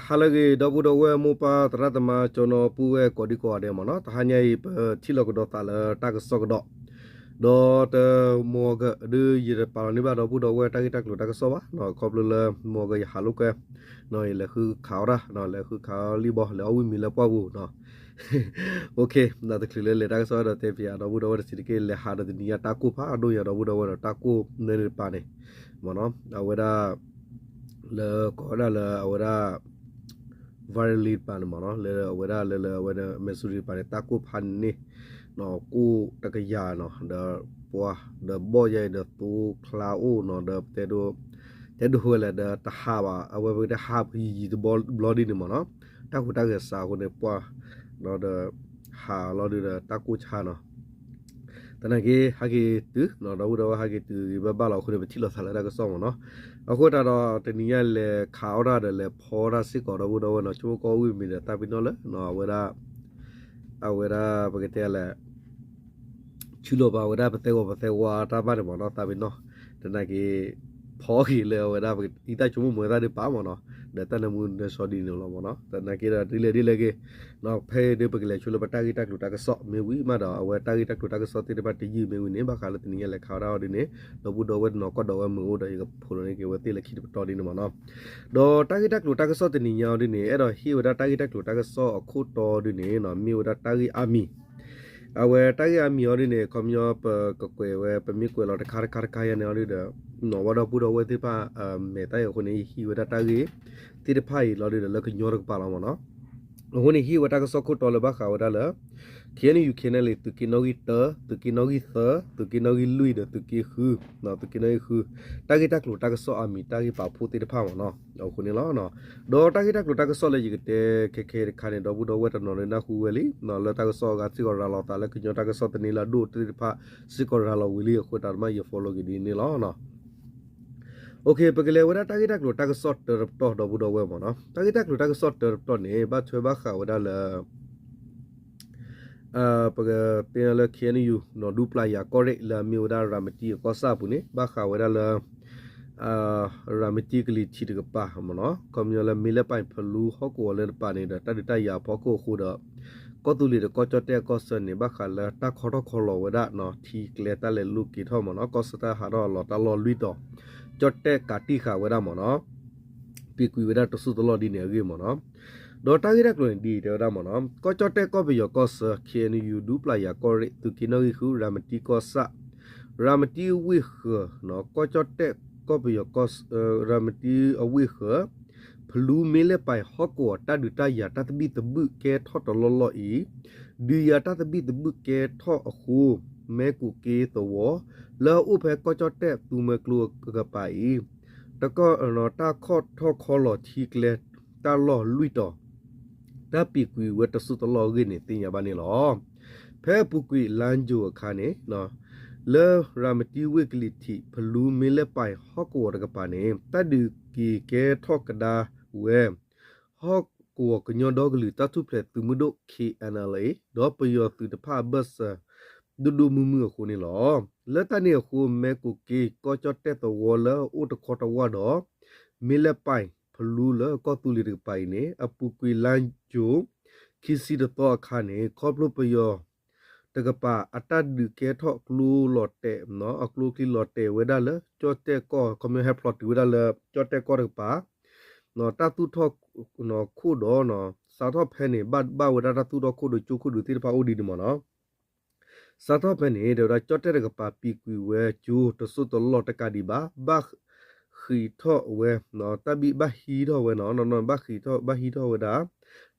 ဟါလၢအဂ့ၤ ဒီပုၢ်ဒီဝဲၢ်မိၢ်ပၢ်သရၣ်သမါ ကၠီနီၤပုၢ်ဝဲၢ်ကိးဒံကိးဂၤဒဲးမ့ၢ်နီၤ, တဟါညါအံၤ ပထံၣ်လိာ်ကဒီးသးလၢတၢ်ကစီၣ်ကဒီး, ဒီးတမီၤကဒု ယတပာ်လီၤန့ၢ်ဘၣ်ဒီပုၢ်ဒီဝဲၢ်တၢ်ဂ့ၢ်တၢ်ကျိၤတၢ်ကစီၣ်ဘၣ်, ခီဖျိလၢမီၤကယဟးလိာ်ကွဲ ယလဲၤဃုခးအီၣ်တၢ်, လဲၤဃုခးအီၣ်လံဘီ လဲၤအီၣ်ဝံၣ်မံၤလၢပှၢ်ပူၤနီၤ. တချုးလၢလဲၤတၢ်ကစီၣ်ဒီးတဲပၠးဒီပုၢ်ဒီဝဲၢ်တဆံးတက့ၢ်, လဲၤဟးဒီးတနံၤညါတၢ်ကိၢ်ဖးဒိၣ်ညါဒီပုၢ်ဒီဝဲၢ်ဒီး တၢ်ကိၢ်နၢန့ၣ်တပၤန့ၣ် မ့ၢ်နီၤ, အဝဲဒၣ် လၢကိးဝဲဒၣ်လၢအဝဲဒၣ် Verily တပၤန့ၣ်မ့ၢ်နီၤ, လၢအဝဲဒၣ်လၢလၢအဝဲဒၣ် Missouri တပၤန့ၣ် တၢ်ကိၢ်ဖးန့ၣ် ကိၢ်တကယၤနီၤ, ဒီးပှၤ ဒီးဘီၣ်ယဲအံၤဒီးသိချါအိၣ်နီၤ, ဒီး တဲဒိးဝဲလဲၣ်ဒီးတဟးဘၣ်, အဝဲပကတဲဟးပယံၤယံၤတဘျီဒ်န့ၣ်မ့ၢ်နီၤ, တၢ်ဟူးတၢ်ဂဲၤစးအဃိန့ၣ် ပှၤ ဒီး ဟးလီၤဒုးဒီးတၢ်ကိၢ်ဆါနီၤ. သနာ်က့ ဟဲက့ၤတုၤ ဒီပုၢ်ဒီဝဲၢ်ဟဲက့ၤတုၤဂ့ၤဘၣ်ဘၣ်လီၤအဃိန့ၣ် ပထံၣ်လိာ်သးလၢတၢ်ကစီၣ်မ့ၢ်နီၤ. အဃိသတးဒီး တနံၤညါလဲၤခးအီၣ်တၢ်ဒီးလဲၤဖီတၢ်စ့ၢ်ကီးဒီပုၢ်ဒီဝဲၢ်နီၤ, ဆိကမိၣ်ကီၢ်ဝံၣ်မံၤဒီးသးပ့ၤနီၣ်လၢ အဝဲဒၣ် အဝဲဒၣ်ပကတဲလဲၣ် ဆူလီၤပာ်ဝဲဒၣ်ပသဲဂီၤပသဲဝါတၢ်ဘၣ်န့ၣ်မ့ၢ်နီၤ, သးပ့ၤနီၣ်, သနာ်က့ ဖီက့ၤလၢအဝဲဒၣ် ပအံသၣ်ဆိကမိၣ်မၤသးဒုးပာ်မ့ၢ်နီၤ, ဒီးတၢ်နၢမူနၢဆှီဒ်န့ၣ်လီၤမ့ၢ်နီၤ, သနာ်က့ဒီးဒ်လဲၣ်ဒ်လဲၣ်ဂ့ၤ, ဖဲအံၤဒုးပကလဲၤဆိလၢပတၢ်ဂ့ၢ်တၢ်ကျိၤတၢ်ကစီၣ်မ့ၢ်ဝံၤမးဒီး အဝဲတၢ်ဂ့ၢ်တၢ်ကျိၤတၢ်ကစီၣ်သ့ၣ်တဖၣ်တယုၢ်မ့ၢ်ဝံၤန့ၣ် ဘၣ်ဃးလၢတနံၤညါလဲၤခးအီၣ်တၢ်အီၤဒ်န့ၣ် ဒီပုၢ်ဒီဝဲၢ်တနီၤကီၢ်ဒီးဝဲမုာ်အိၣ်ဒီး ယကဖိးလိာ်န့ၢ်က့ၤဝဲသ့ၣ်လၢခံတပတီၢ်ဒ်န့ၣ်မ့ၢ်နီၤ. ဒီးတၢ်ဂ့ၢ်တၢ်ကျိၤတၢ်ကစီၣ်တနံၤညါအီၤဒ်န့ၣ် အဲၣ်ဒိးဟ့ၣ်ဝဲဒၣ်တၢ်ဂ့ၢ်တၢ်ကျိၤတၢ်ကစီၣ်အခိၣ်တီဒ်န့ၣ် မ့ၢ်ဝဲဒၣ်တၢ်ဂ့ၢ်အါမံၤ, အဝဲတၢ်ဂ့ၢ်အါမံၤအီၤဒ်န့ၣ် ခီပညီပကကွဲးဝဲ ပမ့ၢ်ကွဲးလီၤတခါတခါတခါယါန့ၣ်အီၤဒ်ဒီး နီၢ်ဝဲဒီပုၢ်ဒီဝဲၢ်သ့ၣ်တဖၣ် မဲာ်တၢ်အံၤအဃိန့ၣ် ဟ့ၣ်ဝဲဒၣ်တၢ်ဂ့ၢ်သ့ၣ်တဖၣ်အံၤလီၤဒ်ဒီးလၢကညီတကပၤလီၤမ့ၢ်နီၤ. အဃိန့ၣ် ဟ့ၣ်ဝဲတၢ်ကစီၣ်ခိၣ်တီလၢဘၣ်ဃးဝဲဒၣ်လၢ KNU KNLA သုးက့နီၣ်ဂံၢ်တၢ, သုးက့နီၣ်ဂံၢ်သၢ, သုးက့နီၣ်ဂံၢ်လွံၢ်ဒီးသုးက့ဃု, သုးက့နီၣ်ဂံၢ်ဃု, တၢ်ဂ့ၢ်တၢ်ကျိၤတၢ်ကစီၣ်အါမံၤ တၢ်ဂ့ၢ်ပာ်ဖှိၣ်သ့ၣ်တဖၣ်မ့ၢ်နီၤ အဃိန့ၣ်လီၤ. ဒီးတၢ်ဂ့ၢ်တၢ်ကျိၤတၢ်ကစီၣ်လၢယကတဲခဲခဲတခါန့ၣ် ဒီပုၢ်ဒီဝဲၢ်တနီၤလၢနၢ်ဟူဝဲလံ လၢတၢ်ကစီၣ်အဂၤစ့ၢ်ကီးရၤလီၤသးလၢကညီတၢ်ကစီၣ်သန့လၢအဒိၣ်သ့ၣ်တဖၣ် စ့ၢ်ကီးရၤလီၤဝံၤလံအဃိ တၢ်တမ့ၢ်ယ follow က့ၤဒ်န့ၣ်လီၤ. ပကလဲၤဝဲဒၣ်တၢ်ဂ့ၢ်တၢ်ကျိၤတၢ်ကစီၣ်တၢတပတီၢ်ဒီပုၢ်ဒီဝဲၢ်မ့ၢ်နီၤ. တၢ်ဂ့ၢ်တၢ်ကျိၤတၢ်ကစီၣ်တၢတပတီၢ်န့ၣ် ဘၣ်ထွဲဘၣ်ဃးဝဲဒၣ်လၢ ပကတဲလၢ KNU နီၢ်ဒူပျၢ်ယၤကီၢ်ရ့ၣ်လၢအမ့ၢ်ဝဲဒၣ်ရၤမတံအကီၢ်ဆၣ်အပူၤန့ၣ် ဘၣ်ဃးဝဲဒၣ်လၢ ရၤမတံကလံၤထံးတကပၤမ့ၢ်နီၤ ခီပညီလၢမ့ၢ်လဲၣ်ပၢ်ဖလူဟီၣ်ကဝီၤလၢတပၤန့ၣ်ဒီး တၢ်ဒုးတၢ်ယၤအဖီခိၣ်အဃိဒီး ကီၢ်သူလ့ၤဒီးကီၢ်ကၠီၣ်တဲၣ်အကီၢ်ဆၢန့ၣ် ဘၣ်ဃးလၢတၢ်ခီထီၣ်ခီလီၤဝဲဒၣ်နီၤ ထံကျဲတၢ်လဲၤလိၤက့ၤထီၣ်မ့ၢ်နီၤ ကီၢ်ဆၢတၢ်ဟးထီၣ်အလီၤတၢ်လီၢ်လွံၢ်တီၤ ကၠီၣ်တဲၣ်ကးတံၢ်ဃာ်ဝဲဒၣ်မ့ၢ်နီၤ ပံးကွံာ်ဝဲဒၣ်တစိၢ်တလီၢ်ဒ်န့ၣ်အဂ့ၢ်မ့ၢ်နီၤ. ဒီးတၢ်ဂ့ၢ်တၢ်ကျိၤန့ၣ်ဒ်အံၤတဲဝဲဒၣ်မ့ၢ်နီၤ ကီၢ်ကၠီၣ်တဲၣ်ကီၢ်ပယီၤကီၢ်ဆၢ KNU ဒူပျၢ်ယၤကီၢ်ရ့ၣ် သုးက့နီၣ်ဂံၢ်ဃု ရၤမတံကီၢ်ဆၣ် ရၤမတံဝ့ၢ်ဃၢၤ ကီၢ်ကၠီၣ်တဲၣ်ကီၢ်ပယီၤကီၢ်ဆၢ ရၤမတံအဝ့ၢ်ဃၢၤ ဖလူမ့ၢ်လဲၣ်ပၢ်ဟီၣ်ကဝီၤတၢ်ဒုးတၢ်ယၤတၢ်သဘံၣ်သဘုၣ်ကဲထီၣ်တလီၢ်လီၢ်အံၤ ဒုးယၤတၢ်သဘံၣ်သဘုၣ်ကဲထီၣ်အဃိ မဲကိးက့သဝီ လၢအအိၣ်ဖဲကီၢ်ကၠီၣ်တဲၣ်သူမွဲကျိအကပၤအံၤ တၢ်ခီထီၣ်ခီလီၤထံကျဲတၢ်လီၢ်လွံၢ်တီၤ တၢ်ပံးကွံာ်ဝဲတစိၢ်တလီၢ်အဂ့ၢ်န့ၣ်သ့ၣ်ညါဘၣ်န့ၣ်လီၤ. ဖဲအပူၤကွံာ်လါယူၤအခါန့ၣ် လၢရၤမတံဝ့ၢ်ကလံၤထံး ဖလူမ့ၢ်လဲၣ်ပၢ်ဟီၣ်ကဝီၤတကပၤန့ၣ် တၢ်ဒုးက့ၤကဲထီၣ်ကဒါဝဲ ဟီၣ်ကဝီၤကညီဒီကလုာ်တၢ်ထူၣ်ဖျဲးသုးမုၢ်ဒိၣ် KNLA ဒီးပယီၤသုးတဖၣ်အဘၢၣ်စၢၤ ဒိၣ်ဒိၣ်မုၢ်မုၢ်အဃိန့ၣ်လီၤ. လၢတၢ်န့ၣ်အဃိ မဲကိးက့ကီၢ်ကၠီၣ်တဲၣ်သဝီလၢအအိၣ်တခီတဝၢ်ဒီး မ့ၢ်လဲၣ်ပၢ်ဖလူလၢကီၢ်သူလ့ၤတကပၤအံၤန့ၣ် အပူၤကွံာ်လါယူၤ ခံဆံတသီအခါန့ၣ် ခီဖျိပယီၤ တကပၤအတၢ်ဒုးကဲထီၣ်ကျိလီၤတဲာ် အကျိချံလီၤတဲာ်ဝဲဒၣ်လၢ ကၠီၣ်တဲၣ်ကီၢ် ခီပညီဟဲဖျိးတုၤဝဲဒၣ်လၢ ကၠီၣ်တဲၣ်ကီၢ်တကပၤ တၢ်သူၣ်ထီၣ်ခိၣ်ဒီး စးထီၣ်ဖဲန့ၣ် ဘၣ်ဘၣ်ဝဲဒၣ်တၢ်သူၣ်ထီၣ်ခိၣ်ဒီးကၠိခိၣ်ဒုးသ့ၣ်တဖၣ်အိၣ်ဒံးန့ၣ်မ့ၢ်နီၤ စးထီၣ်ဖဲန့ၣ် တဲဝဲဒၣ်ကၠီၣ်တဲၣ်တကပၤပံးကွံာ်ဝဲကၠိတစိၢ်တလီၢ်တကးဒံးဘၣ် ဘၣ်ဃံးထီၣ်ဝဲ တၢ်ဘံၣ်ဘၣ်ဟံးထီၣ်ဝဲနီၤ ဘၣ်ဃံးထီၣ် ဘၣ်ဟံးထီၣ်ဝဲဒၣ်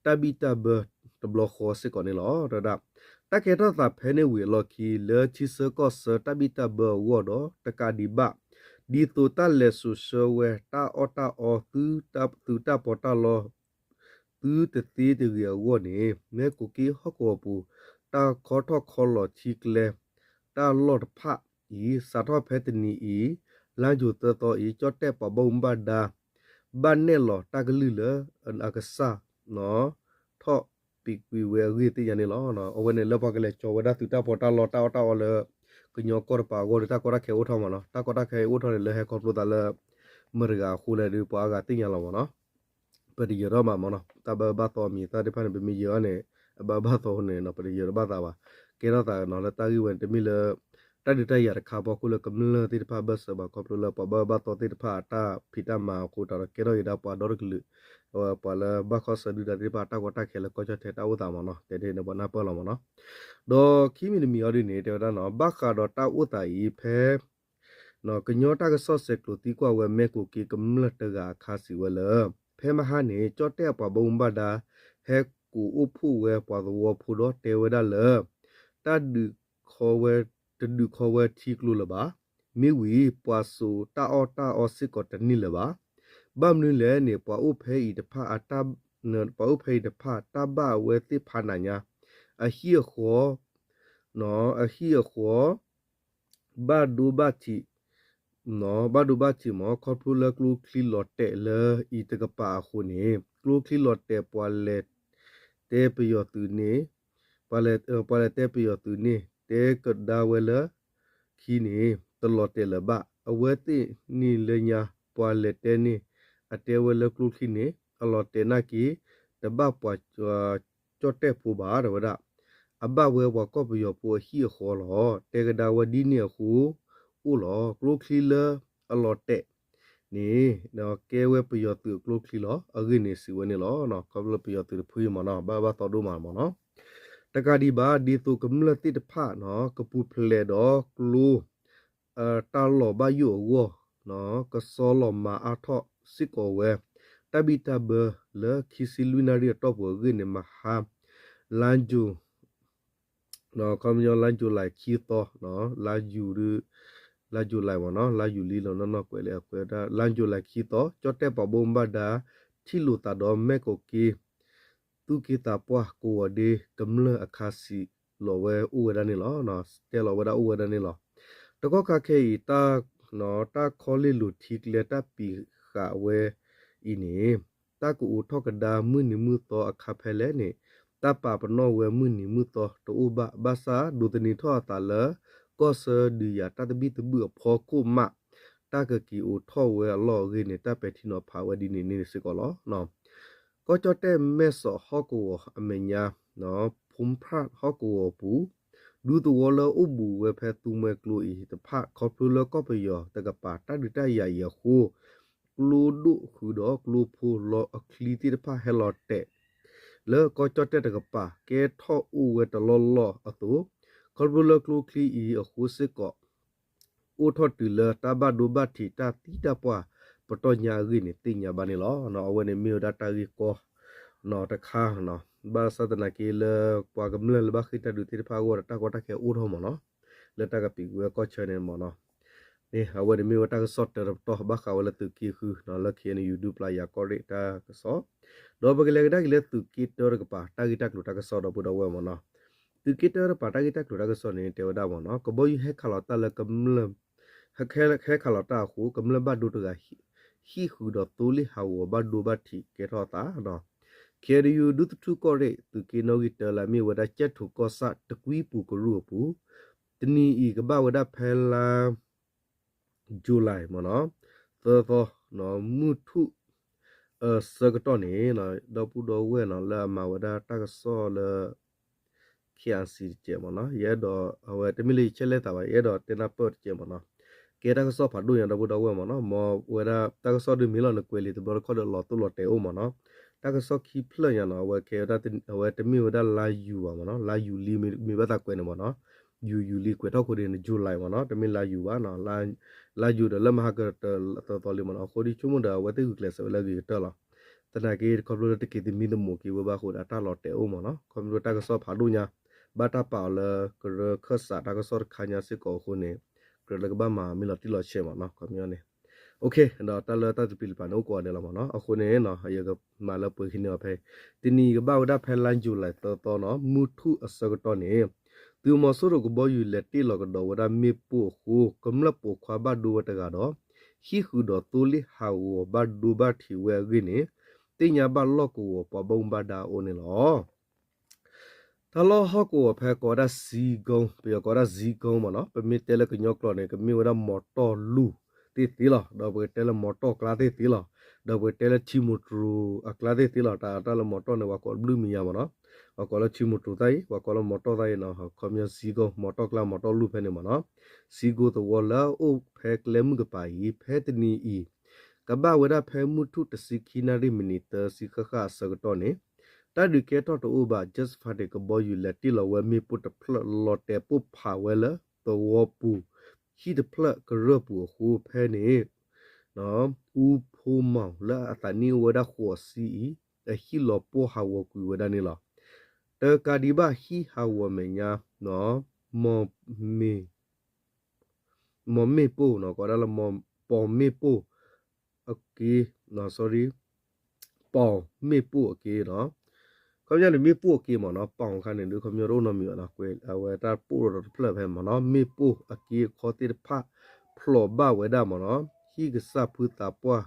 တၢ်ဘံၣ်တၢ်ဘၢတဘျီဃီစ့ၢ်ကီးန့ၣ်လီၤ. တဲဝဲဒၣ် တၢ်ကဲထီၣ်သးဖဲန့ၣ်ဝံၤအလီၢ်ခံ လၢထံဆၢကီၢ်ဆၢတၢ်ဘံၣ်တၢ်ဘၢအဂီၢ်ဒီးတကးဒံးဘၣ် ဒ်သိးတၢ်လဲၤစိာ်ဆှၢဝဲ တၢ်အီၣ်တၢ်အီ သုတၢ်ပီးတၢ်လီ သုတသ့တဂ့ၤအဂီၢ်န့ၣ် မ့ၢ်ကိးက့ဟီၣ်ကဝီၤပူၤ တၢ်ခီထီၣ်ခီလီၤထံကျဲ တၢ်လီၢ်တဖၣ်အံၤ စးထီၣ်ဖဲတနံၤအံၤ လါယူၤသၢသီအံၤ ကၠီၣ်တဲၣ်ပှၤဘၣ်မူဘၣ်ဒါ ဘၣ်နဲၣ်လီၤတၢ်ကလုၢ်လၢအကစၢ် ထီၣ်ပံးကွံာ်ဝဲအဂ့ၢ်သ့ၣ်ညါန့ၣ်လီၤ. အဝဲန့ၣ်လၢပှၤကလဲၤကၠီဝဲဒၣ်သုတၢ်ပီးတၢ်လီ တၢ်အီၣ်တၢ်အီလၢ ကညီကီၢ်တပၤအဂီၢ်ဒီး တၢ်ကီတၢ်ခဲအိၣ်ထီၣ်မးနီၤ တၢ်ကီတၢ်ခဲအိၣ်ထီၣ်န့ၣ် လၢဟဲခီဖျိသးလၢ မတၤတဂၤအဃိလဲၣ်ဒီး ပှၤအါဂၤသ့ၣ်ညါလီၤမးနီၤ. ပတယၢၤထီၣ်ဘၣ်မ့ၢ်နီၤ, တၢ်ဘၣ်အၢဘၣ်သီအမံၤသၣ်သ့ၣ်တဖၣ်န့ၣ် ပမ့ၢ်ယၢၤအီၤန့ၣ် အဘၣ်အၢဘၣ်သီန့ၣ်နီၤ ပတယၢၤတဘၣ်သးဘၣ်. ကဲထီၣ်သးနီၤ လၢတၢ်ဂ့ၢ်ဝဲန့ၣ် တမ့ၢ်လၢ တၢ်ဒုးတၢ်ယၤတခါအဖီခိၣ်လၢကမျၢၢ်သ့ၣ်တဖၣ်ဘၢၣ်စၢၤဘၣ် ခီဖျိလၢပှၤဘၣ်အၢဘၣ်သီသ့ၣ်တဖၣ်အတၢ်ဖံးတၢ်မၤအဃိ တၢ်ဒီးကဲထီၣ်က့ၤဒၣ်ပှၤဒီတကလုာ် အဝဲပှၤလၢဘၣ်ခီဆၢဒုၣ်ဒါသ့ၣ်တဖၣ်အတၢ်ကီတၢ်ခဲလၢကီၢ်ကၠီၣ်တဲၣ်တၢ်အိၣ်သးမ့ၢ်နီၤ, တဲဒ်န့ၣ်ပှၤနၢ်ပၢၢ်လီၤမ့ၢ်နီၤ. ဒီးခံမံၤတမံၤအံၤဒ်န့ၣ် တဲဝဲဒၣ်နီၤ ဘၣ်ဃးဒီးတၢ်အိၣ်သးအံၤ ဖဲ ကညီတၢ်ကစီၣ်ဆဲးကျိးသံကွၢ်ဝဲ မဲၢ်ကိၣ်က့ကမျၢၢ်တဂၤအခါစံးဝဲလၢ ဖဲမဟါန့ၣ် ကၠီၣ်တဲၣ်အပှၤဘၣ်မူဘၣ်ဒါ ဟဲကိးအိၣ်ဖှိၣ်ဝဲပှၤသဝီဖိဒီးတဲဝဲဒၣ်လၢ တၢ်ဒုးခီဝဲ တဒုးခီဝဲထံကျိလၢၤဘၣ်. မ့ၢ်ဝံၤ ပှၤစိာ်တၢ်အီၣ်တၢ်အီစ့ၢ်ကီးတန့ၢ်လၢၤဘၣ်. ဘၣ်မနုၤလဲၣ်န့ၣ် ပှၤအိၣ်ဖဲအံၤတဖၣ်အတၢ် ပှၤအိၣ်ဖဲအံၤတဖၣ် တၢ်ဘၣ်အဝဲသ့ၣ်ဖးနးညါ အဟံၣ်အဃီ အဟံၣ်အဃီ ဘၣ်ဒိဘၣ်ထံး ဘၣ်ဒိဘၣ်ထံးမ့ၢ် ခီဖျိလၢကျိချံလီၤတဲာ်လၢအံၤတကပၤအဃိန့ၣ် ကျိချံလီၤတဲာ်ပှၤလဲၤတဲပယီၤသုးန့ၣ် ပှၤလဲၤတဲပယီၤသုးန့ၣ် တဲကဒါဝဲလၢ ခံန့ၣ် တလီၤတဲာ်လၢၤဘၣ်. အဝဲသ့ၣ်န့ၣ်လၢညါ ပှၤလဲၤတဲန့ၣ် အတဲဝဲလၢကျိချံန့ၣ် အလီၤတဲာ်နာ်က့ တဘၣ်ပှၤ ကၠီၣ်တဲၣ်ဖိဘၣ် တဲဝဲဒၣ် အဘၣ်ဝဲပှၤကီၢ်ပယီၤဖိအဟံၣ်အဃီလီၤ. တဲကဒါဝဲဒ်န့ၣ်အဃိ အိၣ်လီၤ. ကျိချံလၢအလီၤတဲာ်န့ၣ် ကဲဝဲပယီၤသုးအကျိချံလီၤ. အဂ့ၢ်န့ၣ်စံးဝဲန့ၣ်လီၤ. ခီဖျိပယီၤသုးတဖုအံၤမ့ၢ်နီၤ ဘၣ်ဘၣ်သီဒိၣ်မးမ့ၢ်နီၤ တကးဒံးဘၣ် ဒ်သိးကမျၢၢ်သ့ၣ်တဖၣ်နီၤ ကပူၤဖျဲးဒီးကျိ တၢ်လီၤဘၣ်ယိၣ်အဂီၢ် ကစီလီၤမၤအါထီၣ်စ့ၢ်ကီးဝဲ တၢ်ဘံၣ်တၢ်ဘၢလၢခံဆံလွံၢ်နၣ်ရံၣ်အတီၢ်ပူၤအဂ့ၢ်န့ၣ် မဟါ လါယူၤ ခီပညီလါယူၤလံခံသီ လါယူၤ လါယူၤလံမ့ၢ်နီၤ လါယူၤလံလီၤနီၢ်နီၢ်ကွဲးလံအကွဲးဒၣ် လါယူၤလံခံသီ ကၠီၣ်တဲၣ်ပှၤဘၣ်မူဘၣ်ဒါ ထံၣ်လိာ်သးဒီးမဲၢ်ကိၣ်က့ သူၣ်က့သးပှၢ်ကဝီၤဒ့ကမျၢၢ်အခါစံးလီၤဝဲအိၣ်ဝဲဒၣ်န့ၣ်လီၤ. တဲလီၤဝဲဒၣ်အိၣ်ဝဲဒၣ်န့ၣ်လီၤ. တကီၢ်ခါခဲအံၤ တၢ်ခီလ့ၣ်လိၤထံကျဲတၢ်ပံးဃာ်ဝဲအံၤန့ၣ် တၢ်ကအိးထီၣ်ကဒါမုၢ်နံၤမုၢ်သီအခါဖဲလဲၣ်န့ၣ် တၢ်ပာ်ပနီၣ်ဝဲမုၢ်နံၤမုၢ်သီတအိၣ်ဘၣ် ဘၣ်ဆၣ်ဒိးသန့ၤထီၣ်အသးလၢ ကီၢ်ဆၢဒုးယၤတၢ်သဘံၣ်သဘုၣ်အဖီခိၣ်မး တၢ်ကက့ၤအိးထီၣ်ဝဲအလီၢ်အဂ့ၢ်န့ၣ် တၢ်ပဲာ်ထံနီၤဖးဝဲဒ်န့ၣ်န့ၣ်စ့ၢ်ကီးလီၤ. ကီၢ်ကၠီၣ်တဲၣ်မဲၢ်ဆီးဟီၣ်ကဝီၤအမဲာ်ညါ ဖူဖရၣ်ဟီၣ်ကဝီၤအပူၤ ဒူသဝီလၢအိၣ်ဘူးဝဲဖဲသူမှဲကျိအံၤတဖၣ် ခီဖျိလၢကီၢ်ပယီၤတကပၤတၢ်ဒုးတၢ်ယၤအံၤအဃိ ကျိဒိၣ်ဃုာ်ဒီးကျိဖိလီၤအချံသ့ၣ်တဖၣ်ဟဲလီၤတဲာ် လၢကီၢ်ကၠီၣ်တဲၣ်တကပၤ ကဲထီၣ်အိၣ်ဝဲတလီၢ်လီၢ်အသိး ခီဖျိလၢကျိချံအံၤအဃိစ့ၢ်ကီး အိၣ်ထီၣ်တုၤလၢတၢ်ဘၣ်ဒိဘၣ်ထံးတၢ်သံတၢ်ပှၢ်ပတီၢ်ညါအဂ့ၢ်န့ၣ် သ့ၣ်ညါဘၣ်န့ၣ်လီၤ. အဝဲန့ၣ်မ့ၢ်ဝဲဒၣ်တၢ်ဂ့ၢ်ကီ တခါ ဘၣ်ဆၣ်သနာ်က့လၢ ပှၤကမျၢၢ်လၢဘၣ်ဃ့ၢ်တၢ်ဒုးသ့ၣ်တဖၣ်အဂီၢ်ဒီးတၢ်ကီတၢ်ခဲအိၣ်ထီၣ်မ့ၢ်နီၤ လၢတၢ်ကပံာ်ကွံာ်ဝဲကီၢ်ဆၢန့ၣ်မ့ၢ်နီၤ န့ၣ် အဝဲန့ၣ်မ့ၢ်ဝဲတၢ်ကစီၣ်တၢတပတီၢ် ဘၣ်ဃးဝဲလၢသုးက့ဃု လၢ ခ့ၣ်အဲၣ်ယူၣ် ဒူပျၤယၤကီၢ်ရ့ၣ်တၢ်ကစီၣ် ဒီးပကလဲၤကဒါက့ၤလၢသုးက့တၢတကပၤ တၢ်ဂ့ၢ်တၢ်ကျိၤတၢ်ကစီၣ်ဒီပုၢ်ဒီဝဲၢ်မ့ၢ်နီၤ သုးက့တၢတကပၤတၢ်ဂ့ၢ်တၢ်ကျိၤတၢ်ကစီၣ်န့ၣ် တဲဝဲဒၣ်မ့ၢ်နီၤ ကဘီယူၤဟဲခးလီၤတၢ်လၢကမျၢၢ် ဟဲခးလီၤတၢ်အဃိ ကမျၢၢ်ဘၣ်ဒိတဂၤ ဟံၣ်ဃုာ်ဒီးသိလ့ၣ်ဟးဂီၤဘၣ်ဒိဘၣ်ထံးကဲထီၣ်အသး ခ့ၣ်အဲၣ်ယူၣ် ဒူသထူၣ်ကီၢ်ရ့ၣ် သုးက့နီၣ်ဂံၢ်တၢလၢအမ့ၢ်ဝဲဒၣ် ကၠဲၣ်ထိၣ်ကီၢ်ဆၣ်တကွံပူၤကရူၢ်အပူၤ တနံၤအံၤကဘၣ်ဝဲဒၣ်ဖဲလါ July မ့ၢ်နီၤ သၢသီ မုၢ်ထူၣ် အဆၢကတီၢ်န့ၣ် ဒီပုၢ်ဒီဝဲၢ်နီၤ လၢအမၤဝဲဒၣ်တၢ်ကစီၣ်လၢ ခ့ၣ်အဲၣ်စံၣ် တကဲးမ့ၢ်နီၤ ယအဲၣ်ဒိး အဝဲတမ့ၢ်လၢယဆဲးလဲၤသးဘၣ် ယအဲၣ်ဒိးတဲနၢ်ပၢၢ်တကဲးမ့ၢ်နီၤ ကဲတၢ်ကစီၣ်ဖးဒိၣ်ညါဒီပုၢ်ဒီဝဲၢ်မ့ၢ်နီၤ မ်ဝဲဒၣ်တၢ်ကစီၣ်ဒုးမ့ၢ်လီၤနကွဲးလံာ်တဘျီတခီၣ်ဒီး လီၤတိၢ်လီၤတဲာ်အိၣ်မ့ၢ်နီၤ တၢ်ကစီၣ်ခံဖျၢၣ်ညါနီၤ အဝဲကဲဝဲဒၣ် အဝဲတမ့ၢ်ဝဲဒၣ်လါယူၤဘၣ်မ့ၢ်နီၤ လါယူၤလံမ့ၢ်ဘၣ်သးကွဲးန့ၣ်မ့ၢ်နီၤ ယူၤယူၤလံကွဲးထီၣ်ခိၣ်ဒ်န့ၣ် July မ့ၢ်နီၤ တမ့ၢ်လါယူၤဘၣ်နီၤ လါယူၤဒီးလၢမဟါကတၢၢ်သၢသီလံမ့ၢ်နီၤ အဃိဒ်ဆိကမိၣ်ဒီး အဝဲသ့ၣ်ဂုာ်ကျဲးစၢးဝဲလၢအဂ့ၤကတၢၢ်လီၤ သနာ်က့ခီဖျိလၢတက့ၤသမံသမိးက့ၤဝဲဘၣ်အဃိဒီး တၢ်လီၤတဲာ်အိၣ်မ့ၢ်နီၤ ခီဖျိတၢ်ကစီၣ်ဖးဒိၣ်ညါ ဘၣ်တၢ်ပာ်အီၤလၢကရၢခၢၣ်စးတၢ်ကစီၣ်တခါညါစ့ၢ်ကီးအဃိန့ၣ် ကြၢးလၢကဘၣ်မၤမ့ၢ်လီၤတံၢ်လီၤဆဲးမ့ၢ်နီၤ ခီပညီန့ၣ် ဒီးတၢ်လၢတၢ်သဘျ့လၢပာ်န့ၣ်အိၣ်ကိးဂၤဒဲးလီၤမ့ၢ်နီၤ အဃိန့ၣ် ယကမၤလၢပှဲၤခံန့ၢ်အီၤဖဲ တနံၤကဘၣ်ဝဲဒၣ်ဖဲလါယူၤလံသၢသီနီၤ မုၢ်ထူၣ်အဆၢကတီၢ်န့ၣ် သုးမီၤစိရိၤကဘီယူၤလဲၤတ့ၢ်လီၤကဒီးဝဲဒၣ်မ့ၣ်ပိၢ်အဃိ ကမျၢၢ်ပိာ်ခွါဘၣ်ဒိဝဲတဂၤဒီး ဟံၣ်ဃုာ်ဒီးသိလ့ၣ်ဟးဂီၤဘၣ်ဒိဘၣ်ထံးဝဲအဂ့ၢ်န့ၣ် သ့ၣ်ညါဘၣ်လီၢ်ကဝီၤပှၤဘၣ်မူဘၣ်ဒါအအိၣ်န့ၣ်လီၤ. တၢ်လီၢ်ဟီၣ်ကဝီၤဖဲကိးဝဲဒၣ်ဇံကုန်း ပယီၤကိးဝဲဒၣ်ဇံကုန်းမ့ၢ်နီၤ ပမ့ၢ်တဲလၢကညီကျိာ်န့ၣ် ကမ့ၢ်ဝဲဒၣ်မီၤတီၢ်လူၢ်သ့ၣ်သ့လီၤ ဒီးပကတဲလၢမီၤတီၢ်ကျါသ့ၣ်သ့လီၤ. ဒီးပကတဲလၢ ချံမိၣ်တြူၢ်အကျါသ့ၣ်သ့လီၤ. တၢ်တၢ်လၢမီၤတီၢ်န့ၣ် ပှၤကိးတဘျုးမံၤညါမ့ၢ်နီၤ, ပှၤကိးလၢ ချံမိၣ်တြူၢ်သၣ်အံၤ, ပှၤကိးလၢမီၤတီၢ်သၣ်အံၤနီၤ, ခီပညီ စံကိၣ်, မီၤတီၢ်ကျါ မီၤတီၢ်လူၢ်ဖဲန့ၣ်မ့ၢ်နီၤ, စံကိၣ်သဝီလၢအအိၣ်ဖဲကျဲမုၢ်ကပၤအံၤ ဖဲတနံၤအံၤ ကဘၣ်ဝဲဒၣ်ဖဲမုၢ်ထူၣ်တဆံခံနၣ်ရံၣ်မံးနံးသၢဆံဃၣ်ဃၣ်အဆၢကတီၢ်န့ၣ် တၢ်ဒုးကဲထီၣ်တအိၣ်ဘၣ် jet fighter ကဘီယူၤလဲၤတ့ၢ်လီၤဝဲမ့ၣ်ပိၢ်တဖျၢၣ် လီၤတဲာ်ပိၢ်ဖးဝဲလၢသဝီပူၤ ဟံၣ်တဖျၢၣ်ကရၢၢ်ပူၤအဃိ ဖဲန့ၣ် အူဖိမီၤလၢအသးနံၣ်အိၣ်ဝဲဒၣ်ဃိးဆံအံၤ အဟံၣ်လီၤပှီၢ်ဟးဂီၤကွံာ်ဝဲဒၣ်န့ၣ်လီၤ. တကးဒံးဘၣ်ဟံၣ်ဟးဂီၤမဲာ်ညါ မီၢ်မ့ၣ် မီၢ်မ့ၣ်ပိၢ်နီၤ, ကိးဒၣ်လၢမီၢ် ပီၢ်မ့ၣ်ပိၢ်အက့, sorry, ပီၢ်မ့ၣ်ပိၢ်အက့နီၤ, ခီပညီန့ၣ် မ့ၣ်ပိၢ်အက့မ့ၢ်နီၤ, ပီၢ်အခါန့ၣ်ဒုး ခီပညီတအိၣ်နီတမံၤဘၣ်နီၤ, ကွဲးအဝဲတၢ်ပိၢ်ဒီးတဖျၢၣ်ဖဲမ့ၢ်နီၤ, မ့ၣ်ပိၢ်အက့အခီသ့ၣ်တဖၣ် ဖျိးဘၣ်ဝဲဒၣ်မ့ၢ်နီၤ, ဟံၣ်ကစၢ်ဖုသးပှၢ်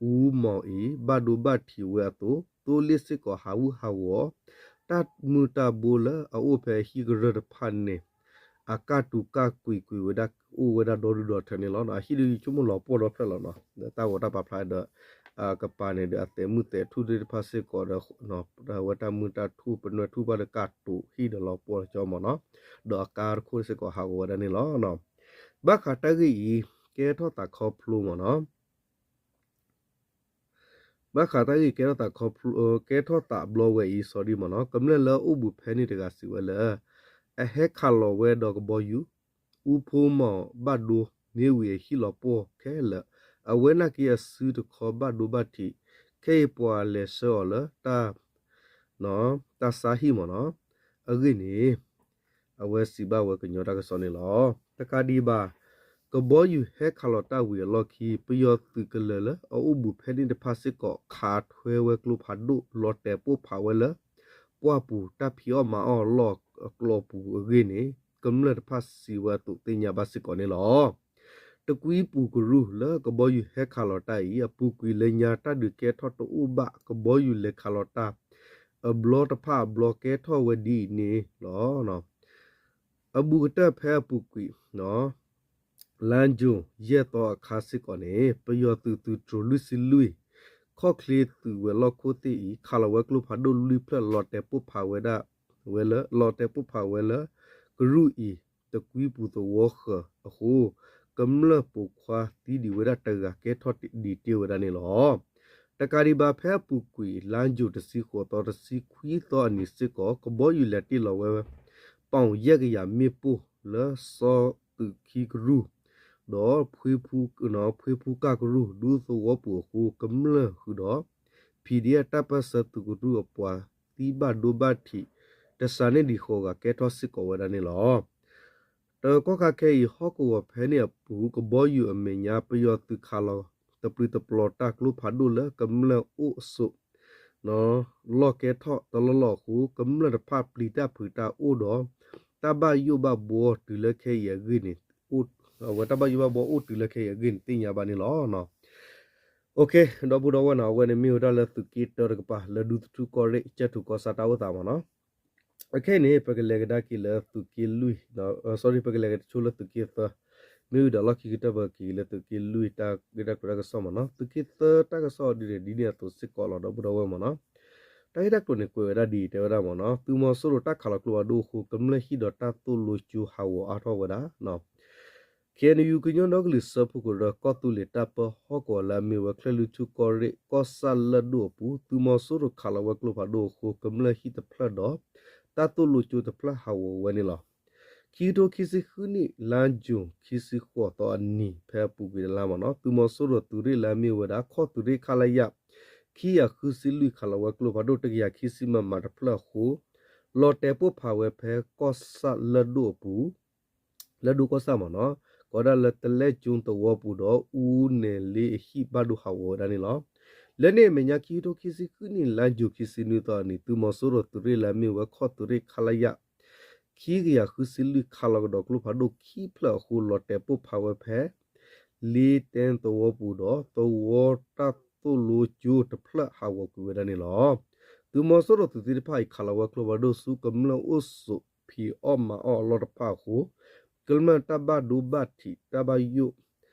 အူမီၢ်အံၤ ဘၣ်ဒိဘၣ်ထံးဝဲအသိး သိလ့ၣ်စ့ၢ်ကီးဟးဂူာ်ဟးဂီၤ, တၢ်မုၢ်တၢ်ဘိလၢအအိၣ်ဖဲဟံၣ်ကရၢၢ်တဖၣ်န့ၣ် အကၢ်တူာ်ကၢ်ကွံာ်ကွံာ်ဝဲဒၣ် အိၣ်ဝဲဒၣ်ဒီဒူၣ်ဒီထၢန့ၣ်လီၤ. အဟံၣ်ဒုးဆိကမိၣ်လီၤပှီၢ်ဒီဖျၢၣ်လီၤနီၤ, ဒီးတၢ်ဂီၤတၢ်ပာ်ဖျါဒီး ကပၤန့ၣ်ဒီး အသဲးမုၢ်သဲးထူၣ်သ့ၣ်တဖၣ်စ့ၢ်ကီးဒီး အဝဲတၢ်မုၢ်တၢ်ထူၣ် ပနွဲၢ်ထူၣ်ဘၣ်ဒီးကၢ်တူာ်ဟံၣ်ဒီးလီၤပှီၢ်ကၠီမ့ၢ်နီၤ, ဒီးအကါတခိၣ်စ့ၢ်ကီးဟးဂီၤဝဲဒၣ်န့ၣ်လီၤ. ဘၣ်ဃးတၢ်ဂ့ၢ်အံၤ ကဲထီၣ်သးခီဖျိမ့ၢ်နီၤ ဘၣ်ဃးတၢ်ဂ့ၢ်ကဲထီၣ်သးခီဖျိ ကဲထီၣ်သးဘျီဝဲအံၤ စီၤဒံမ့ၢ်နီၤ, ကမျၢၢ်လၢအိၣ်ဘူးဖဲန့ၣ်တဂၤစံးဝဲလၢ အဟဲခးလီၤဝဲဒီးကဘီယူၤ အူဖိမီၢ်ဘၣ်ဒိ မ့ၢ်ဝံၤအဟံၣ်လီၤပှီၢ်ခဲလၢာ်, အဝဲနာ်က့အစုတခီဘၣ်ဒိဘၣ်ထံး, ခဲအံၤပှၤလဲၤဆှၢအီၤလၢတၢ် တၢ်ဆါဟံၣ်မ့ၢ်နီၤ, အဂ့ၢ်န့ၣ် အဝဲစံးဘၣ်ဝဲကညီတၢ်ကစီၣ်န့ၣ်လီၤ. တကးဒံးဘၣ် ကဘီယူၤဟဲခးလီၤတၢ်ဝံၤအလီၢ်ခံ ပယီၤသုးကလၢၤလၢအအိၣ်ဘူးဖဲန့ၣ်တဖၣ်စ့ၢ်ကီး ခးထွဲဝဲကျိဖးဒိၣ် လီၤတဲာ်ပိၢ်ဖးဝဲလၢ ပှၢ်ပူၤတၢ်ဖံးအီၣ်မၤအီၣ်လီၢ်အကျိပူၤအဂ့ၢ်န့ၣ် ကမျၢၢ်တဖၣ်စံးဝဲအသိးသ့ၣ်ညါဘၣ်စ့ၢ်ကီးန့ၣ်လီၤ. တကွံပူၤကရူၢ်လၢကဘီယူၤဟဲခးလီၤတၢ်အံၤ အပူၤကွံာ်လၢညါတၢ်ဒုးကဲထီၣ်တအိၣ်ဘၣ် ကဘီယူၤလဲၤခးလီၤတၢ် အဘျီတဖၣ်အဘျီကဲထီၣ်ဝဲဒ်အံၤန့ၣ်လီၤ. အဘူးကတၢၢ်ဖဲအပူၤကွံာ် လါယူၤ ယဲၢ်သီအခါစ့ၢ်ကီးန့ၣ် ပယီၤသုးသုးတြိၤလွံၢ်ဆံလွံၢ် ခီၣ်ချ့သုးဝဲၤလီၢ်ခိၣ်သ့ၣ်အံၤ ခးလီၤဝဲကျိဖးဒိၣ်လွံၢ်ဖျၢၣ် လီၤတဲာ်ပိၢ်ဖးဝဲဒၣ်ဝဲလၢ လီၤတဲာ်ပိၢ်ဖးဝဲလၢ ကရူၢ်အံၤ တကွံပူၤသဝီဃၢၤအဃိ ကမျၢၢ်ပိာ်ခွါသံဒံးဝဲဒၣ်တဂၤ ကဲထီၣ်ဒံးတ့ၢ်ဝဲဒၣ်န့ၣ်လီၤ. တကးဒံးဘၣ် ဖဲအပူၤကွံာ် လါယူၤတဆံဃိးသီ တဆံခွံသီအနံၤစ့ၢ်ကီး ကဘီယူၤလဲၤတ့ၢ်လီၤဝဲ ပီၣ်ယဲၢ်ကယၤမ့ၣ်ပိၢ်လၢစီၤသုးခံကရူၢ် ဒီး ဖှ့ဖူကၢ်ကရူၢ် ဒူသဝီပူၤအဃိ ကမျၢၢ်ဃုာ်ဒီး ဖံးဒ့အတၢ်ပၢၢ်ဆၢသုးကရူၢ်အပှၤသံဘၣ်ဒိဘၣ်ထံး တစှၤန့ၢ်ဒံးဃိးဂၤ ကဲထီၣ်စ့ၢ်ကီးဝဲဒၣ်န့ၣ်လီၤ. တကီၢ်ခါခဲအံၤ ဟီၣ်ကဝီၤဖဲန့ၣ်အပူၤ ကဘီယူၤအမဲာ်ညါ ပယီၤသုးခးလီၤ တပျုာ်တပျီၤတၢ်ကျိဖးဒိၣ်လၢကမျၢၢ်အိၣ်အစိး လီၢ်ကဲထီၣ်တလီၢ်လီၢ်အဃိ ကမျၢၢ်တဖၣ်ပျံၤတၢ်ဖုးတၢ်အိၣ်ဒီး တၢ်ဘၣ်ယိၣ်ဘၣ်ဘှီတုၤလၢခဲအံၤအဂ့ၢ်န့ၣ် အဝဲတၢ်ဘၣ်ယိၣ်ဘၣ်ဘှီအိၣ်တုၤလၢခဲအံၤအဂ့ၢ်န့ၣ် သ့ၣ်ညါဘၣ်န့ၣ်လီၤ. ဒီပုၢ်ဒီဝဲၢ်နီၤ အဝဲန့ၣ်မ့ၢ်ဝဲဒၣ်လၢသုးက့တၢတကပၤ လၢဒူသထူကီၢ်ရ့ၣ် ကၠဲၢ်ထူၣ်ကီၢ်ဆၣ်တၢ်အိၣ်သးမ့ၢ်နီၤ. အခဲအံၤန့ၣ် ပကလဲၤကဒါက့ၤလၢသုးက့လွံၢ် sorry ပကလဲၤကဆူလၢသုးက့သၢ မ့ၢ်ဝံၤဒီးလီၢ်ခံကတၢၢ် ပကက့ၤလၢသုးက့လွံၢ်တၢ်ဂ့ၢ်တၢ်ကျိၤတၢ်ကစီၣ်မ့ၢ်နီၤ. သုးက့သၢတၢ်ကစီၣ်ဒ်န့ၣ် ဒ်န့ၣ်အသိးစ့ၢ်ကီးလီၤ ဒီပုၢ်ဒီဝဲၢ်မ့ၢ်နီၤ. တၢ်ဂ့ၢ်တၢ်ကျိၤန့ၣ် ကွဲးဝဲဒၣ်ဒ်အံၤ တဲဝဲဒၣ်မ့ၢ်နီၤ သုးမီၤစိရိၤတၢ်ခးလီၤကျိဖးဒိၣ်အဃိ ကမျၢၢ်ဟံၣ်ဒီးတၢ်သိၣ်လိကၠိဟးဂီၤအါထီၣ်ဝဲဒၣ် KNU ကညီဒီကလုာ်စၢဖှိၣ်ကရၢ ကီၢ်သူလ့ၤတၢ်ပၢဟီၣ်ကဝီၤလၢအမ့ၢ်ဝဲ ချၢၣ်လွံၢ်ထူၣ်ကီၢ်ရ့ၣ် ကီၢ်ဆၣ်လၢၢ်ဒိၣ်အပူၤ သုးမီၤစိရိၤခးလီၤဝဲကျိဖးဒိၣ်အဃိ ကမျၢၢ်ဟံၣ်တဖျၢၣ်ဒီး တၢ်သိၣ်လိကၠိတဖျၢၣ်ဟးဂီၤဝဲန့ၣ်လီၤ. ခံကထိခံဆံဃုနံၣ် လါယူၤ ခံဆံဃိးသီအနံၤ ဖဲအပူၤကွံာ်တလါမ့ၢ်နီၤ သုးမီၤစိရိၤသုးရ့ၣ်လၢအမ့ၢ်ဝဲဒၣ် ခီၣ်သုးရ့ၣ် ခလရ ခံကယၤဃုဆံလွံၢ် ခးလီၤဝဲကျိဖးဒိၣ် တကယၤခံဆံ မမ တဖျၢၣ်အဃိ လီၤတဲာ်ပိၢ်ဖးဝဲဖဲကီၢ်ဆၣ်လၢၢ်ဒိၣ်အပူၤ လၢၢ်ဒိၣ်ကီၢ်ဆၣ်မ့ၢ်နီၤ ကိးဒၣ်လၢတလဲကၠိသဝီပူၤဒီး အူနဲၣ်လ့အဟံၣ်ဘၣ်ဒိဟးဂီၤဝဲဒၣ်န့ၣ်လီၤ. လၢန့ၣ်အမဲာ်ညါ ခံကထိခံဆံဃုနံၣ် လါယူၤ ခံဆံနွံသီအနံၤ သုးမီၤစိရိၤသုးရ့ၣ်လၢအမ့ၢ်ဝဲခီၣ်သုးရ့ၣ် ခလရ ခံကယၤဃုဆံလွံၢ်ခးလီၤကဒီးကျိဖးဒိၣ်ခံဖျၢၣ်အဃိ လီၤတဲာ်ပိၢ်ဖးဝဲဖဲ လ့တဲသဝီပူၤဒီး သဝီတၢ်သိၣ်လိကၠိတဖျၢၣ်ဟးဂီၤကွံာ်ဝဲဒၣ်န့ၣ်လီၤ. သုးမီၤစိရိၤသုးသ့ၣ်တဖၣ်အံၤ ခးလီၤဝဲကျိဖးဒိၣ်ဆူကမျၢၢ်အိၣ်ဆိးဖံးအီၣ်မၤအီၣ်အလီၢ်တဖၣ်အဃိ ကမျၢၢ်တၢ်ဘၣ်ဒိဘၣ်ထံး တၢ်ဘၣ်ယိၣ်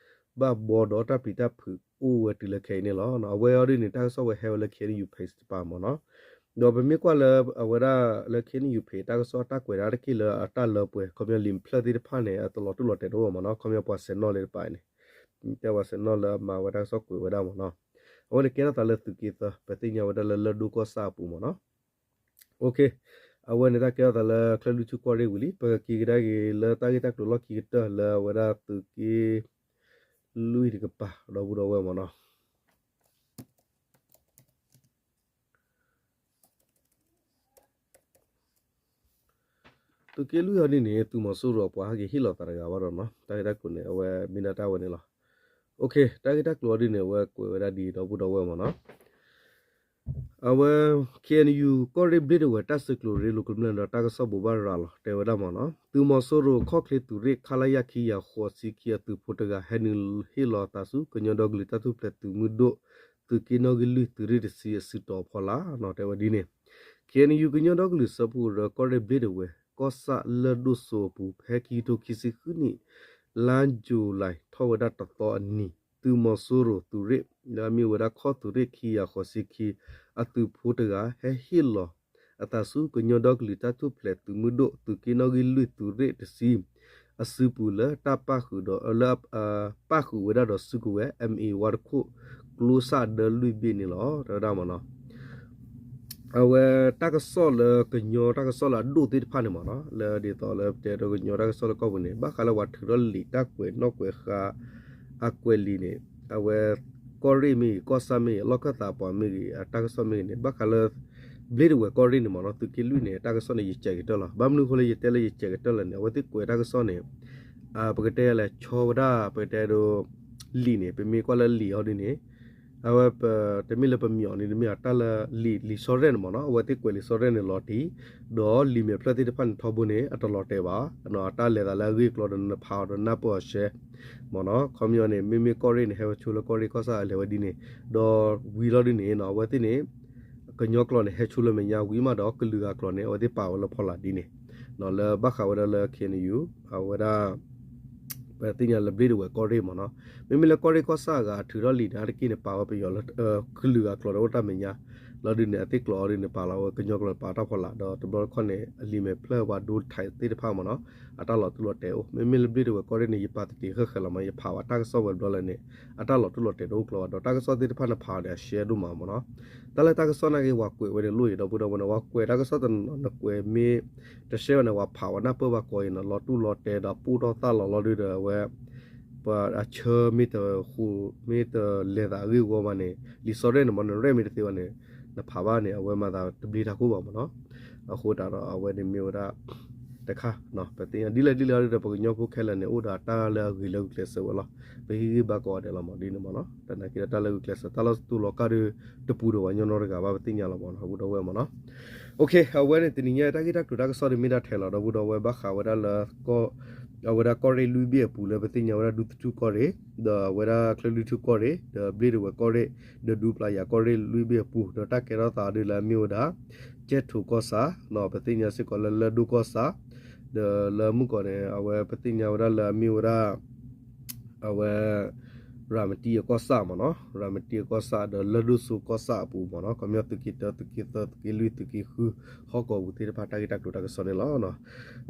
ဘၣ်ဘှီဒီးတၢ်ပျံၤတၢ်ဖုး အိၣ်ဝဲတုၤလၢခဲအံၤန့ၣ်လီၤ. အဝဲအီၤဒ်န့ၣ် တၢ်ကစီၣ်ဝဲဟဲဝဲလၢ K N U page တပၤမ့ၢ်နီၤ. ဒီးပမ့ၢ်ကွၢ်လၢအဝဲဒၣ်လၢ K N U page တၢ်ကစီၣ်တၢ်ကွဲးဒၣ်တက့ၢ်လၢအတၢ်လၢပှဲၤ ခီပညီလံာ်ဖျၢၣ်သ့ၣ်တဖၣ်န့ၣ် အတလီၤတူာ်လီၤတဲာ်တအိၣ်မ့ၢ်နီၤ. ခီပညီပှၤဆဲးနီၣ်လၢတပၤန့ၣ် တဲပှၤဆဲးနီၣ်လၢအမၤဝဲတၢ်ကစီၣ်ကွဲးဝဲဒၣ်မ့ၢ်နီၤ. အဝဲန့ၣ်ကဲထီၣ်သးလၢသုးက့သၢ ပသ့ၣ်ညါဝဲဒၣ်လၢလၢၢ်ဒိၣ်ကီၢ်ဆၣ်အပူၤမ့ၢ်နီၤ. အဝဲန့ၣ်တၢ်ကဲထီၣ်သးလၢချၢၣ်လွံၢ်ထူၣ်ကီၢ်ရ့ၣ်ဝံၤလံ. ပကက့ၤကဒါက့ၤလၢတၢ်ဂ့ၢ်တၢ်ကျိၤလီၢ်ခံကတၢၢ်လၢအဝဲဒၣ်သုးက့လွံၢ်တကပၤ ဒီပုၢ်ဒီဝဲၢ်မ့ၢ်နီၤ. သုးက့လွံၢ်အီၤဒ်န့ၣ် သုးမီၤစိရိၤအပှၤဟဲက့ၤဟ့ၣ်လီၤသးတဂၤဘၣ်ဒီးနီၤ. တၢ်ဂ့ၢ်တၢ်ကျိၤန့ၣ် အဝဲမ့ၢ်ဒၣ်တၢ်ဝဲန့ၣ်လီၤ. တၢ်ဂ့ၢ်တၢ်ကျိၤအီၤဒ်န့ၣ် အဝဲကွဲးဝဲဒၣ်ဒ်ဒီပုၢ်ဒီဝဲၢ်မ့ၢ်နီၤ. အဝဲ K N U ကီၢ်ရ့ၣ်ဘျ့းဒဝဲးတၢ်စုကျိၤရ့လိာ်ကမျၢၢ်ဒီးတၢ်ကစီၣ်ဘိးဘၣ်ရၤလီၤတဲဝဲဒၣ်မ့ၢ်နီၤ. သုးမီၤစိရိၤခီၣ်ချ့သုးရ့ၣ် ခလရ ခံကယၤဃိးဆံခံ အသုးဖိတဂၤ ဟဲနုာ်ဟ့ၣ်လီၤအသးဆူကညီဒီကလုာ်တၢ်ထူၣ်ဖျဲးသုးမုၢ်ဒိၣ် သုးက့နီၣ်ဂံၢ်လွံၢ်သုးရ့ၣ်တဆံအစုတီၤအဖီလာ် တဲဝဲဒ်န့ၣ်. K N U ကညီဒီကလုာ်စၢဖှိၣ်ကရၢ ကီၢ်ရ့ၣ်ဘျ့းဒဝဲး ကီၢ်ဆၣ်လၢၢ်ဒိၣ်စိအပူၤ ဖဲခံကထိခံဆံဃုနံၣ် လါယူၤလံ ထီၣ်ဝဲဒၣ်တသီအနံၤ သုးမီၤစိရိၤသုးရ့ၣ် လၢအမ့ၢ်ဝဲဒၣ်ခီၣ်သုးရ့ၣ်ခံကယၤဃိးဆံခံ အသုးဖိတဂၤ ဟဲဟ့ၣ်လီၤအသးဆူကညီဒီကလုာ်တၢ်ထူၣ်ဖျဲးသုးမုၢ်ဒိၣ် သုးက့နီၣ်ဂံၢ်လွံၢ်သုးရ့ၣ်တဆံ အစုပူၤလၢတၢ်ပၣ်ဃုာ်ဒီး လၢ ပၣ်ဃုာ်ဝဲဒၣ်ဒီးစုကဝဲၤ M A ဝါတခိၣ် ကျိစၣ်ဒၢလွံၢ်ဘ့ၣ်န့ၣ်လီၤ တဲဝဲဒၣ်မ့ၢ်နီၤ. အဝဲတၢ်ကစီၣ်လၢကညီတၢ်ကစီၣ်လၢအဒိၣ်သ့ၣ်တဖၣ်န့ၣ်မ့ၢ်နီၤ လၢဒ်သိးလၢပတဲဒီးကညီတၢ်ကစီၣ်လၢကီၢ်ပူၤန့ၣ် ဘၣ်ဃးလၢပှၤထုးထီၣ်လံာ်တၢ်ကွဲးနီၣ်ကွဲးဃါ အကွဲးလံာ်န့ၣ် အဝဲ ကီၢ်ရ့ၣ်မ့ၢ်ဂ့ၤ ကီၢ်ဆၣ်မ့ၢ်ဂ့ၤ လီၢ်ခၢၣ်သးပှၤမ့ၢ်ဂ့ၤ အတၢ်ကစီၣ်မ့ၢ်ဂ့ၤန့ၣ် ဘၣ်ဃးလၢ ဘျ့းဒဝဲးကီၢ်ရ့ၣ်န့ၣ်မ့ၢ်နီၤ သုးက့လွံၢ်န့ၣ် တၢ်ကစီၣ်န့ၣ် ယစဲးကတၢၢ်လီၤ. ဘၣ်မနုၤအဃိလၢယတဲလၢယစဲးကတၢၢ်လၢာ်န့ၣ် အဝဲသ့ၣ်ကွဲးတၢ်ကစီၣ်န့ၣ် ပကတဲလဲၤဆီဝဲဒၣ် ပကတဲဒိး လံာ်န့ၣ် ပမ့ၢ်ကွၢ်လၢလံာ်အီၤဒ်န့ၣ် အဝဲ တမ့ၢ်လၢပမ့ၢ်အီၤန့ၣ် တမ့ၢ်အတၢ်လၢလံာ် လံာ်ဆီရဲၣ်န့ၣ်မ့ၢ်နီၤ အဝဲသ့ၣ်ကွဲးလံာ်ဆီရဲၣ်န့ၣ်လီၤတံၢ် ဒီးလံာ်မဲာ်ဖျၢၣ်သ့ၣ်တဖၣ်န့ၣ်ထီဘိန့ၣ် အတလီၤတဲာ်ဘၣ် အတၢ်လဲၤသးလၢအဂ့ၢ်အကျိၤဒီးနဖးအီၤဒီးနၢ်ပၢၢ်အီၤရှဲ မ့ၢ်နီၤ ခီပညီန့ၣ် မ့မ့ၢ်ကီၢ်ရ့ၣ်န့ၣ် ဟဲဝဲဆိလၢကီၢ်ရ့ၣ်ကီၢ်ဆၣ်အလဲၤဝဲဒ်န့ၣ် ဒီးဝံၤလီၤဒ်န့ၣ်နီၤ အဝဲသ့ၣ်န့ၣ် ကညီကျိာ်န့ၣ် ဟဲဆိလၢမဲာ်ညါဝံၤမးဒီး ကလုာ်ဂၤကျိာ်န့ၣ် အဝဲသ့ၣ်ပာ်ဝဲလၢဖီလာ်ဒ်န့ၣ် လၢဘၣ်ဃးဝဲဒၣ်လၢ K N U အဝဲဒၣ် ပသ့ၣ်ညါလၢဘျ့းဒဝဲးကီၢ်ရ့ၣ်မ့ၢ်နီၤ မ့မ့ၢ်လၢကီၢ်ရ့ၣ်ကီၢ်ဆၣ်အဂၤအထုးထီၣ်လံာ်န့ၣ် အါတက့ၢ်န့ၣ် ပာ်ဝဲပယီၤလၢ ကလုာ်ဂၤကျိာ်ဒီးအိၣ်တၢ်မဲာ်ညါ လီၤဒ်န့ၣ် အသ့ၣ်ကျိာ်အီၤဒ်န့ၣ် ပာ်လီၤဝဲကညီကျိာ်န့ၣ် ပာ်တၢ်ဖီလာ် ဒီးတဘျီတခီၣ်န့ၣ် အလံာ်မဲာ်ဖျၢၣ်ပှၤဒိထံးသ့ၣ်တဖၣ်မ့ၢ်နီၤ အတၢ်လီၤတူၢ်လီၤတဲာ်အိၣ် မ့မ့ၢ်လၢဘျ့းဒဝဲးကီၢ်ရ့ၣ်န့ၣ် ယပာ်သတံၤဃၢဃၢလီၤမး ယဖးဘၣ်တၢ်ကစီၣ်ဝဲတဘျီလၢ်န့ၣ် အတၢ်လီၤတူၢ်လီၤတဲာ်တအိၣ်ကျီဘၣ် ဒီးတၢ်ကစီၣ်သ့ၣ်တဖၣ်န့ၣ်ဖးအီၤန့ၣ် အရှဲဒိၣ်မးမ့ၢ်နီၤ တၢ်လၢတၢ်ကစီၣ်နာ်က့ ပှၤကွဲးဝဲန့ၣ်လိၣ်အံၤ ဒီပုၢ်ဒီဝဲၢ်န့ၣ် ပှၤကွဲးတၢ်ကစီၣ်တနီၤ နကွဲးမ့ၢ် တရှဲဘၣ်န့ၣ် ပှၤဖးဝဲနၢ်ပၢၢ်ဘၣ်ကီးအံၤနီၤ လီၤတူၢ်လီၤတဲာ်ဒီးပူၣ်ထီၣ်သၣ်လီၤလီၤဒုဒီးအဝဲ ပှၤအဆၢမ့ၢ်တဃူ မ့ၢ်တလဲၤသးအဂ့ၢ်အဝီဘၣ်န့ၣ် လံာ်စီရဲၣ်န့ၣ်မ့ၢ် နရဲၣ်မ့ၢ်တသ့ဘၣ်န့ၣ် နဖးဘၣ်န့ၣ် အဝဲမၤသးတဘျ့တၢ်ခိၣ်ဘၣ်မ့ၢ်နီၤ အဃိသတးဒီးအဝဲန့ၣ်မ့ၢ်ဝဲဒၣ် တခါ ပသ့ၣ်ညါဒ်လဲၣ်ဒ်လဲၣ်ဒီး ပကညီဖိခဲလၢာ်န့ၣ် အိၣ်ဒီးတၢ်လၢအဂ့ၤလၢဂုာ်ကျဲးစၢးဝဲလီၤ. ပဟ့ၣ်ဂံၢ်ဘါကိးဂၤဒဲးလီၤမ့ၢ်ဒ်န့ၣ်မ့ၢ်နီၤ သနာ်က့ဒီးတၢ်လၢဂုာ်ကျဲးစၢး တၢ်လီၢ်တူၢ်လီၤကာ်ဒီး တပူၤဒီးပှၤကညီနီတဂၤဘၣ် ပသ့ၣ်ညါလီၤမ့ၢ်နီၤ ပုၢ်ဒီဝဲၢ်မ့ၢ်နီၤ အဝဲန့ၣ်တနံၤညါတၢ်ဂ့ၢ်တၢ်ကျိၤတၢ်ကစီၣ်ဒ်မ့ၢ်ဒၣ်ထဲလီၤ ဒီပုၢ်ဒီဝဲၢ် ဘၣ်ဃးဝဲဒၣ်လၢ အဝဲဒၣ်ကီၢ်ရ့ၣ်လွံၢ်ဘ့ၣ်အပူၤလၢပသ့ၣ်ညါဝဲဒၣ်ဒူသထူၣ်ကီၢ်ရ့ၣ် ဒီးအဝဲဒၣ်ချၢၣ်လွံၢ်ထူၣ်ကီၢ်ရ့ၣ် ဒီးဘျ့းဒဝဲးကီၢ်ရ့ၣ် ဒီးဒူပျၢ်ယၤကီၢ်ရ့ၣ်လွံၢ်ဘ့ၣ်အပူၤ ဒီးတၢ်ကဲထီၣ်သးဒ်လၢအမ့ၢ်ဝဲဒၣ် ကဲထိးကီၢ်ဆၣ် ပသ့ၣ်ညါစ့ၢ်ကီးလၢလၢၢ်ဒိၣ်ကီၢ်ဆၣ် ဒီးလၢမုၢ်ကီၢ်န့ၣ် အဝဲပသ့ၣ်ညါဝဲဒၣ်လၢအမ့ၢ်ဝဲဒၣ် အဝဲ ရၤမတံအကီၢ်ဆၣ်မ့ၢ်နီၤ ရၤမတံအကီၢ်ဆၣ်ဒီးလၢၢ်ဒိၣ်စိကီၢ်ဆၣ်အပူၤမ့ၢ်နီၤ ခီပညီသုးက့တၢ သုးက့သၢ သုးက့လွံၢ် သုးက့ဃု ဟီၣ်ကဝီၤပူၤသ့ၣ်တဖၣ်တၢ်ဂ့ၢ်တၢ်ကျိၤတၢ်ကစီၣ်န့ၣ်လီၤ.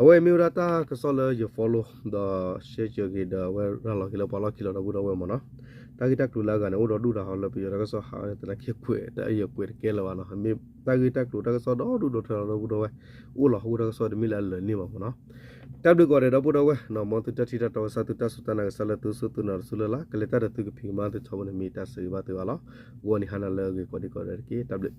အဝဲအံၤမ့ၢ်ဝဲဒၣ်တၢ်ကစီၣ်လၢယ follow ဒီး share က့ၤဒီးအဝဲရၤလီၤက့ၤလၢပှၤလီၢ်ခံလီၤဒီပုၢ်ဒီဝဲၢ်မ့ၢ်နီၤ တၢ်ဂ့ၢ်တၢ်ကျိၤလၢအဂၤန့ၣ် အိၣ်ဒီးဒူၣ်တၢ်ဟီလၢပယီၤတၢ်ကစီၣ်ဟးန့ၣ် သနာ်က့ကွဲးတၢ်အယၢၢ်ကွဲးတကဲလၢၤဘၣ်နီၤ မ့ၢ်တၢ်ဂ့ၢ်တၢ်ကျိၤတၢ်ကစီၣ်ဒီဒူၣ်ဒီထၢလီၤဒီပုၢ်ဒီဝဲၢ် အိၣ်လီၤဟီၣ်ခိၣ်တၢ်ကစီၣ်တမ့ၢ်လၢအလၢာ်န့ၢ်ဘၣ်မ့ၢ်နီၤ တၢ်ဘျုးကိးဂၤဒဲးဒီပုၢ်ဒီဝဲၢ်နီၤ မ်သုတၢ်ထံၣ်တၢ်တီကစၢ် သုတၢ်စူၢ်တၢ်နာ်ကစၢ်လၢသုစူၢ်သုနာ်တစူၢ်လၢ်လၢ် ကလဲၤတၢ်ဒီးသုကဖံးကမၤသုထီဘိန့ၣ် မ့ၢ်တၢ်ဆၢဂ့ၤဘၣ်သုဘၣ်လီၤ. ဂီၤနံၤဟါနၤလၢအဂ့ၤကိးဒံကိးဂၤဒဲးတက့ၢ် တၢ်ဘျုး